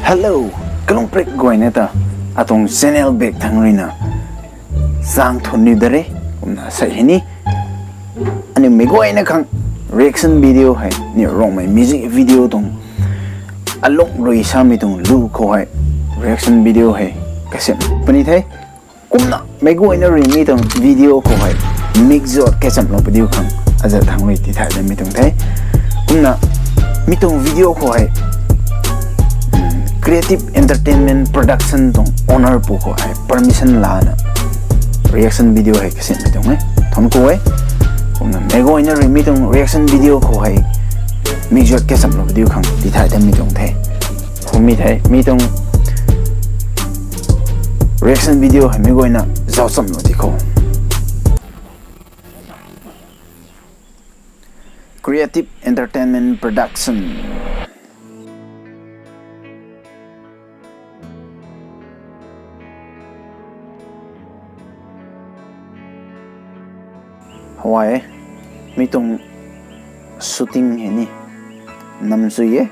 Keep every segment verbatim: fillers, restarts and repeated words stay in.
Hello, kalung prik guayna ta, atuang channel bak thang ruina, zaeng thun niu da re, kumna sa hei ni. Aniu meic guayna khang reaction video hei, ni Rongmei music video tuang, alung rui samei tuang lu khou hei, reaction video hei, kasem puni the. Kumna, meic guayna rui mi tuang video khou hei, mix zot kachamlou padiu khang, azat thang rui tithay da mi tuang the. Kumna, mi tuang video khou hei, Creative Entertainment Production tuang owner pu khou hei, permission lana, reaction video hei kasem mi tuang e. Thon ku e. Kumna, meic guayna rui mi tuang reaction video khou hei, mix zot kachamlou padiu khang, tithay da mi tuang the. Khou mi the, mi tuang reaction video hei meic guayna zauc chamlou di khou. Creative Entertainment Production. Huay e, mi tuang shooting hei ni, nam sui e.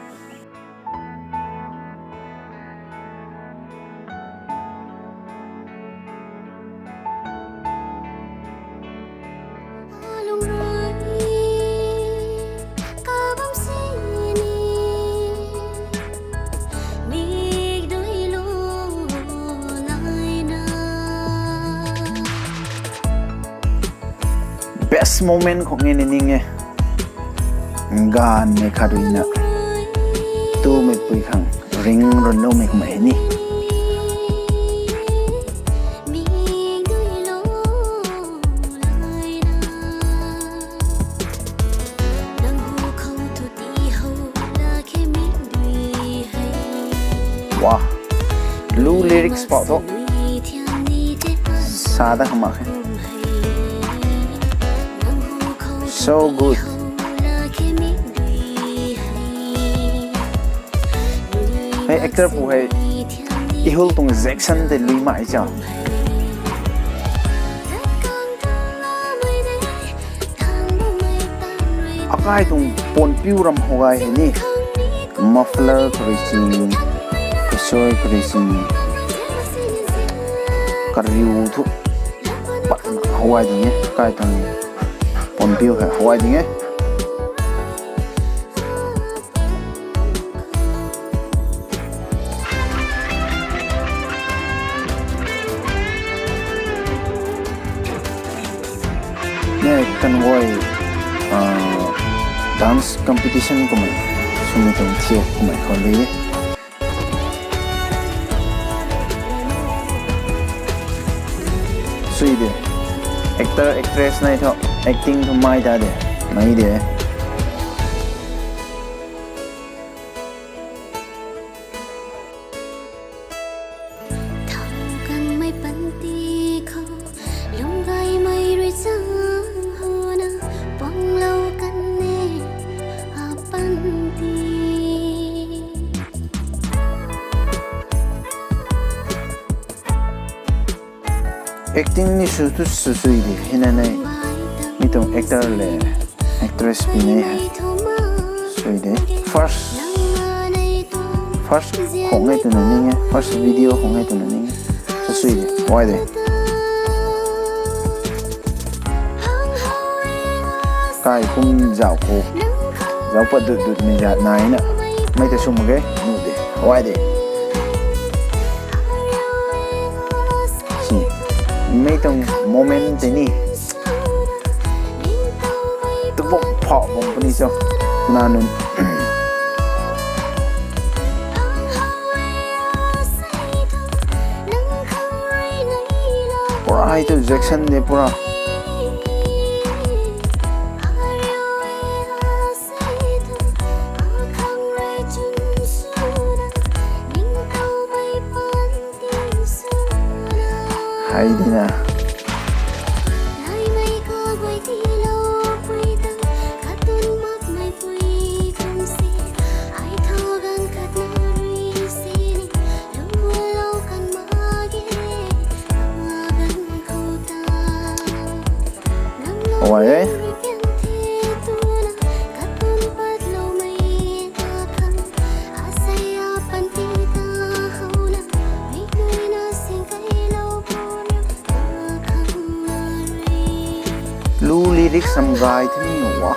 Best moment khou nge ni ning e. Ganv mei khat ruina, tumeipui khang ring runloumei kumhmei ni. Wow, lu lyrics pou thu, sa da kha mak khe. So good. Hei actor pu hei, ihul tuang Jackson tei lui mai cha. Akai tuang puanpiu ram hou gay hei ni, muffler kha rui si, kasui kha rui si, kariu thu patna hou gay ding e, akai tuang puanpiu hei hou gay ding e. Ne kan guay, ah, dance competition kummei, swmei tuang thiak kummei khou lui e. Sui de. Actor, actress nai thu, acting thu mai ta de. Mai de. Thau kanmei panty khou, lungc gaymei rui chang huna, panglou kan e, apanty. Acting ni sw thu sw sui di, hei na nei. Mi tuang actor le actress pi nei hei. Sui de. First, first khou ngai twna ning e, first video khou ngai twna ning e. Sw sui de, huay de. Kai kum zauc khou, zauc pat dut dut mei zat nai na. Mei ta sw mak ge, nu de, huay de. Si, mei tuang moment tei ni, tabuk phau bam puni cho, na nunc. Pura hei tu Jackson de pura. Hei di na. Huay e. Lyrics ram gay the ni wa.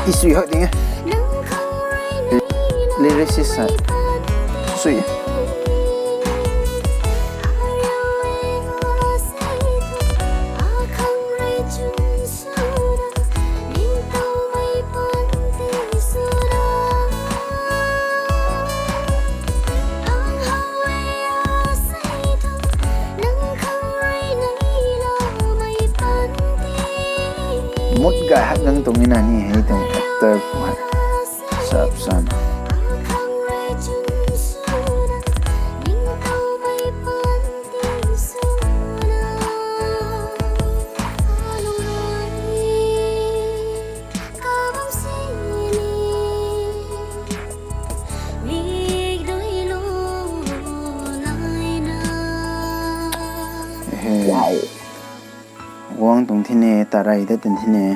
Isui hak ding e. Lyricist sa. Sui. Mut gay hak nang tuang e na ni hei tuang actor pu hei. Sap san. Wow. Guang tuang thine, tarai ta tuang thine.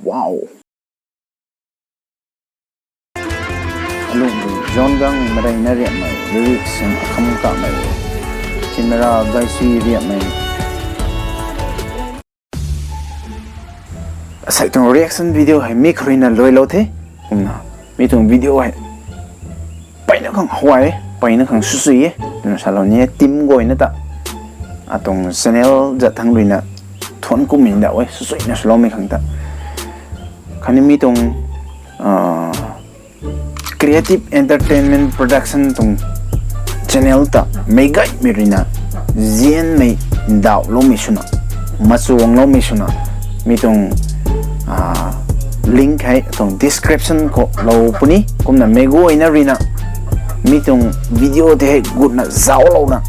Wow. Alung John Gang mei marei na riap mei, lyrics and akham ka mei, camera gay sui riap mei. Asei tuang reaction video hei mi kharui na luailou the. Kumna mi tuang video hei peyna khang huay, peyna khang susui e twna salou ni e, team guayna ta. Atuang channel zat thangc rui na thuanc kummei ndauh e, susuina swloumei khang ta. Khatni mi tuang, ah, Creative Entertainment Production tuang channel ta meic gaymei rui na zianmei ndauhloumei swna, machuangloumei swna, mi tuang, ah, link hei tuang description khou lou puni. Kumna meic guayna rui na mi tuang video tei hei gutna zauclouna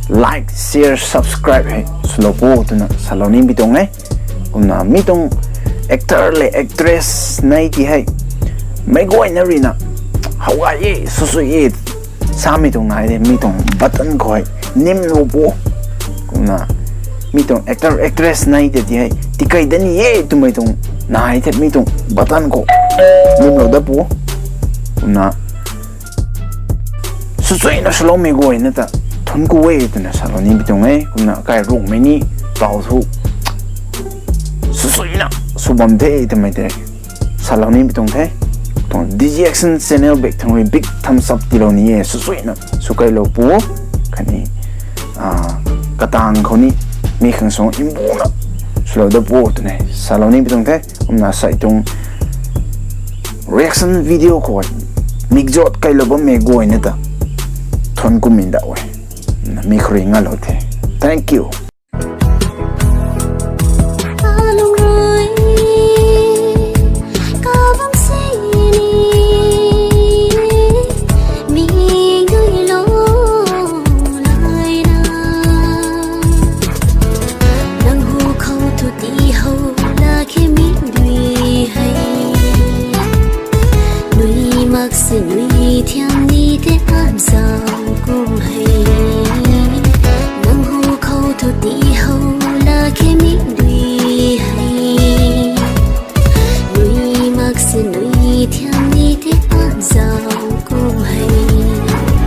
like, share, subscribe hei swlou pu twna salou nimei tuang e. Kumna mi tuang actor le actress nei ti hei meic guayna rui na how gay e, susui e samei tuang nai de, mi tuang button khou hei nimlou pu. Kumna mi tuang actor actress nei tei ti hei tikei dat ni e twmei tuang nai the, mi tuang button khou nimlou dat pu. Kumna susuina swloumei guayna ta thuanc ku e twna salou nimei tuang e. Kumna kai Rongmei ni taw thu susuina sw bam the twmei tei salou nimei tuang the. Tuang D G Action channel back thangc rui big thumbs up tiilou ni e, susuina swkailou pu. Khatni, ah, katang khou ni mi khang suang mbuna swlou dat pu twna salou nimei tuang the. Kumna asei tuang reaction video khou mikzat kailou bammei guayna ta thuanc kummei ndauh e. Mi kharui ngalou the. Thank you.